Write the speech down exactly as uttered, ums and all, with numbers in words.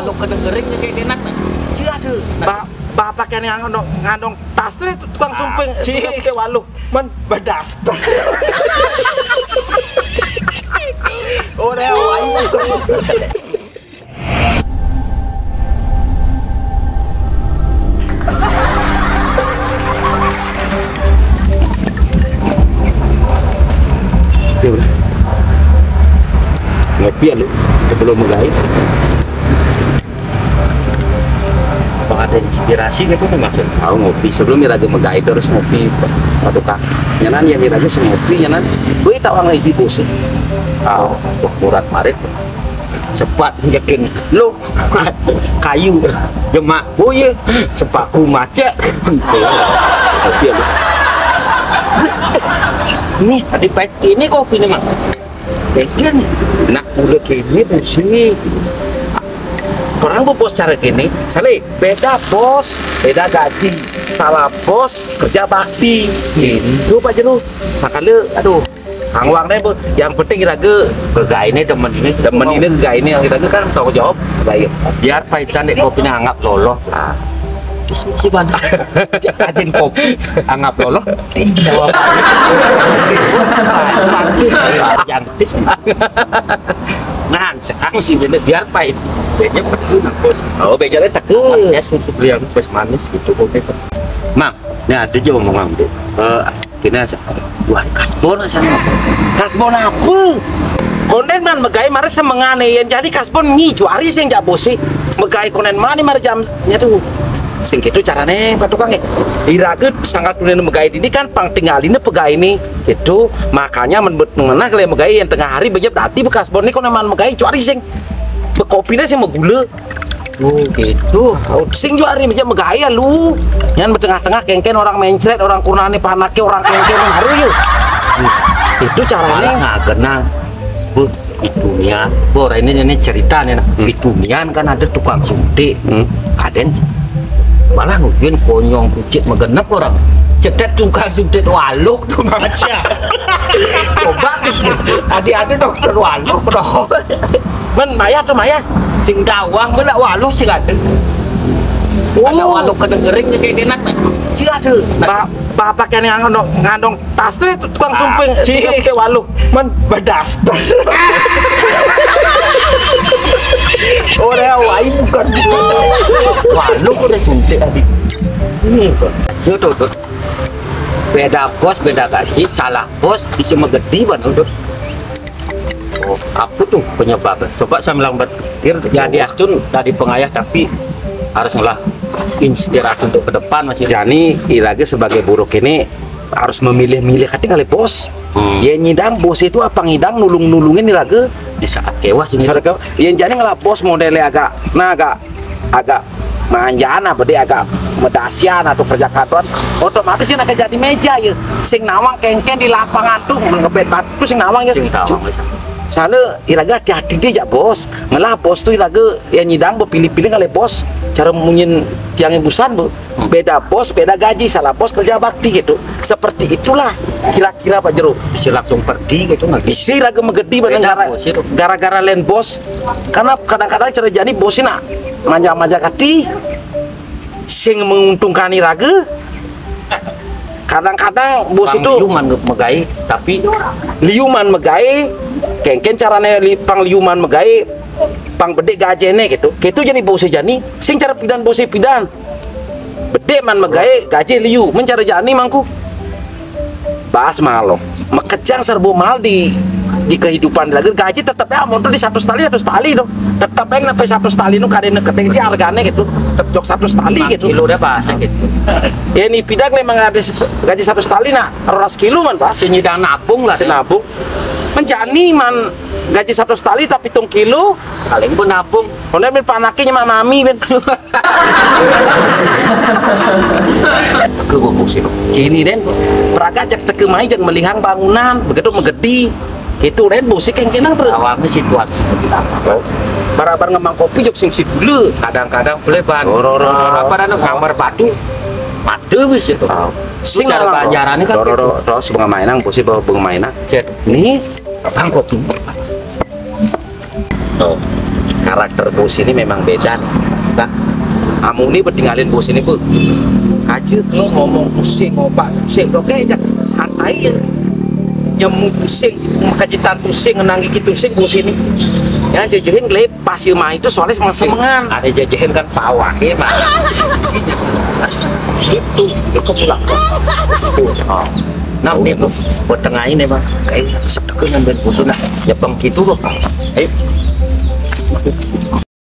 Lu kena kering kayak enak nah. Si ada. Ba, bapak yang ngandong, ngandong tas tuh tukang sumping, si tukang sumping waluh. Man, badas. Oleh wayu. Ngopi ya lu sebelum mulai. Bang ada inspirasi gitu tuh maksud. Tahu ngopi sebelum iraga megai terus ngopi Pak Tukang. Nyanan ya iraga ngopi nyanan. Gue tahu nggak ibu bos. Tahu. Wah, murad marit. Sepat yakin lu kayu jemak. Oh iya, sepaku macet. Ngopi ya lu. Nih, tadi pahit ini kopi nih, Mang. Beda nih. Nak udah kayak gitu sih. Orang bos cara gini, sale beda bos, beda gaji, salah bos kerja bakti. Gitu Pak Jeru. Sakala, aduh, kang wang deh bu. Yang penting iraga gegai ini demen ini, demen ini gegai ini yang iraga kan tanggung jawab. Baik. Biar pahitan dek kopinya anggap loloh. Ah. Terus si bang kajin kopi anggap loloh. Tis jawab. Yang tis. Nah, sekarang sih bener biar pahit. Bedanya betul bos. Oh, bedanya tegas. Ya, beli yang bos manis gitu, oke. Mang, ini ada aja omongan tuh. Eh, kena sa-, wah, kasbon sana. Kasbon apa? Konden man megai mari semengane yang jadi kasbon ni juari sing jak bosi. Megai konden mani mari jamnya tuh. Sing gitu carane Pak Tukang ya. Iraga sangkal tulen megai ini kan pang tinggalin pegai ini gitu. Makanya menbet mengenah kalau megai yang tengah hari bejep dati bekas bon ini konden man megai juari sing. Bekopine sing megula. Oh, gitu. Oh, sing juari meja megai ya lu. Yang tengah-tengah kengken orang mencret, orang kurnane panake, orang kengken haru yuk. Itu caranya. Malah nggak kenal. Bu, itu nian. Bu, ini, ini cerita nih nah. Hmm. Itu nian kan ada tukang suntik. Hmm. Kaden malah ngujuin konyong kucit megenep orang. Cetet tukang suntik waluk tuh. Coba pikir. Tadi ada dokter waluk, bro. Men, maya tuh, maya. Sing dawang, men, nak waluh sing ada. Oh. Ada waluh kena kering, kayak enak, nah. Sing ada. Nah. Ba-, bapak yang ngandong, ngandong tas tuh, itu tukang sumping, si tukang sumping waluh. Men, badas. Oleh awai bukan gitu. Waluh udah suntik tadi. Ini, Bang. Yo, tuh, tuh. Beda bos, beda gaji, salah bos, bisa megedi, Bang, tuh. Oh, apa tuh penyebabnya? Coba saya bilang berpikir, jadi astun tadi pengayah, tapi harus ngelah inspirasi untuk ke depan masih. Jani, iraga sebagai buruk ini harus memilih-milih, kadang kali bos. Hmm. Ya nyidang bos itu apa ngidang nulung-nulungin iraga. Di saat kewas ini. Saat kewas. Ya jani ngelah bos modelnya agak, nah agak agak manjana, bede agak medasian atau kerja kantoran, otomatis yang akan jadi meja ya. Sing nawang kengken di lapangan tuh ngebet batu sing nawang ya. Sing nawang, wis. Sana iraga hati-hati deh jak bos. Ngelah bos tuh iraga yang nyidang berpilih-pilih kali bos. Cara munyin tiangnya busan bu. Hmm. Beda bos, beda gaji, salah bos kerja bakti gitu. Seperti itulah kira-kira Pak Jero. Bisa langsung pergi gitu nggak? Bisa iraga megedi bener gara-gara lain bos. Karena kadang-kadang cara jani bos ini manja-manja kati sing menguntungkan iraga. Kadang-kadang bos itu liuman megai, tapi liuman megai, kengken carane li-, pang liuman megai, pang bedik gajene gitu. Gitu jani bos jani, sing cara pidan bos pidan. Bedik man megai gaji liu, men cara jani mangku. Bas mahal loh. Mekejang serbo mahal di, di kehidupan lagi. Gaji tetap ya, mau di satu setali, satu setali dong. Tetap yang sampai satu setali nu kadene keteng di hargane gitu. Tetap jok satu setali gitu. Kilo dah bahasa gitu. Ya ini pidak memang ada ses-, gaji satu setali nah, rolas kilo man pas. Sini dah nabung lah. Sinabung. Menjani man gaji satu setali tapi tung kilo. Paling pun nabung. Konden min panake nyemak mami ben. Ke bubuk sih. Kini den, pragat jak teke mai jak melihang bangunan, begitu megedi. Gitu den, bos sih kengkenang terus. Awalnya situasi seperti apa? Barabar ngemang kopi jok sing si gula. Kadang-kadang peleban. Oh, ro, ro, ro, ro. Apa dan ngamar batu. Mate wis itu. Oh. Sing cara banjarane kan. Ro, ro, ro, ro, sebengah mainang, bos sih bawa bengah mainang. Nih, bang kopi. Oh. Karakter bos ini memang beda nih. Nah, amune betingalin bos ini, Bu. Aja lo ngomong pusing, ngopak pusing, lo kayak santai ya. Nyemu pusing, kacitan pusing, ngenang gigi pusing bos ini. Ya, jejehin gelepas ya mah itu soalnya semengan. Ada jejehin kan pawah ya mah. Itu, itu pulang. Tuh, oh. Nah, ini Bu, buat tengahin ya, Bang. Kayak sedekah ngambil bos nah. Ya, Bang, gitu kok. Ayo.